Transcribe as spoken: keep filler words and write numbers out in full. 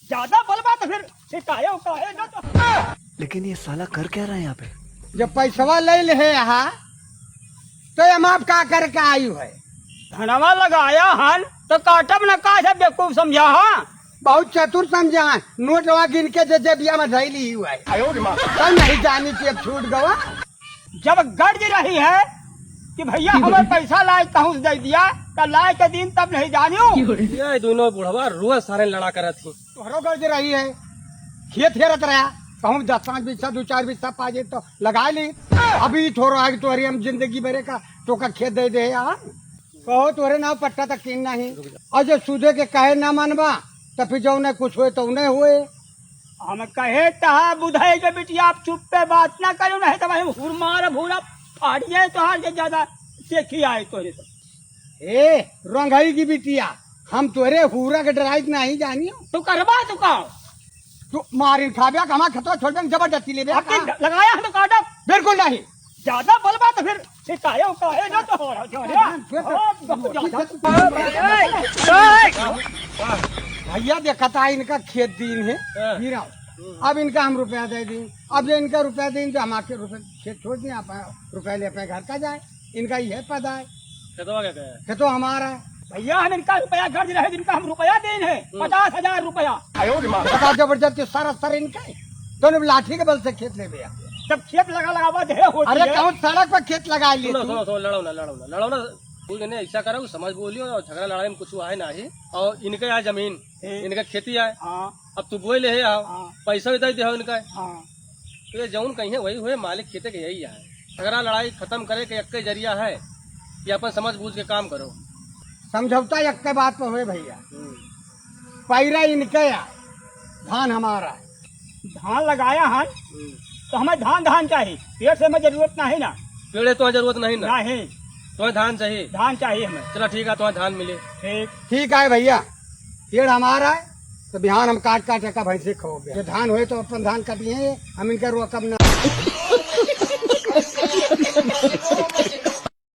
ज्यादा बोलबा तो फिर सिकायो काहे ना तो। लेकिन ये साला कर क्या रहा है यहाँ पे? जब पैसवा ले ले है यहाँ, तो ये माप का करके आयु है? धनवा लगाया हन, तो काटब न का से बेवकूफ समझा, हाँ? बहुत चतुर समझा है, नोटवा गिन के जे जेबिया में धइली हुआ है। आयो रे माँ। तब नहीं जानी कि अब छूट गवा। जब गर्ज रही है कि भैया हमें पैसा लाए कहूँ से दे दिया, तो लाए के दिन तब नहीं जानियो। ये दोनों बुढ़वा रोज सारे लड़ा करत ही। तोहरो गर्ज रही है, खेत हेरत रहा, कहूँ दस पाँच बीसा, दो चार बीसा पा जाए तो लगा ली। अभी थोड़ा आगे तोहरी हम जिंदगी भरे का तोका खेत दे दे यार। कहो तोहरे नाव पट्टा तक किन नहीं, और जो सूदे के कहे ना मानबा, तो फिर जो उन्हें कुछ हुए तो उन्हें हुए। हम कहे तहा बुधाई के बिटिया, आप चुप्पे बात ना करो, नहीं तो भाई हुरमार भूरा फाड़िए तोहार के ज्यादा सेखी आए तोरे तो। ए, रंगई की बिटिया, हम तोरे हुरा के डराइत नहीं जानियो। तू करबा तू का? तू मारिन खाबे, हमार खेतवा छोड़ दे, जबरदस्ती लेबे। आपके लगाया हम तो काटब। बिल्कुल नहीं। ज्यादा बोलबा तो फिर सिकायो काहे ना तो हो रहा, हो रहा। भैया देखता है इनका खेत दीन है, हाँ। गिराओ। अब इनका हम रुपया दे दी, अब ये इनका रुपया दीन तो हम आके रुपया खेत छोड़ दिए, आप रुपया ले अपने घर का जाए। इनका ये पता है। खेतवा क्या है? खेतो हमारा है। भैया हम इनका रुपया गर्ज रहे, इनका हम रुपया दीन है, हम्म। पचास हजार रुपया। बता जबरदस्ती सारा सर इनका है। दोनों लाठी के बल से खेत ले गया। जब खेत लगा लगावा दे होती अरे है। कौन सड़क पर खेत लगा लिए सुनो, तू? सुनो, सुनो, लड़ो ना, लड़ो ना, लड़ो ना। कुछ नहीं, ऐसा करो, समझ बोलियो और झगड़ा लड़ाई में कुछ आए ना ही। और इनके यहाँ जमीन, ए। इनका खेती आए। हाँ। अब तू बोल ले आओ, हाँ। पैसा भी दे दे हो इनका। हाँ। तो ये जौन कहीं है वही हुए, मालिक खेते के यही आए। झगड़ा लड़ाई खत्म करे के एक जरिया है कि अपन समझ बूझ के काम करो। समझौता एक बात पे हुए भैया, हम्म। पैरा इनके आ, धान हमारा है। धान लगाया हन, हम्म। तो हमें धान, धान चाहिए, पेड़ से हमें जरूरत नहीं ना। पेड़े तो जरूरत नहीं ना। नहीं। तो धान चाहिए। धान चाहिए हमें। चला ठीक है, तो धान मिले। ठीक। ठीक है भैया, पेड़ हमारा है, तो बिहान हम काट काट के भैंसे खाओगे। जो धान होए तो अपन धान काटिए, हम इनका रोकब ना।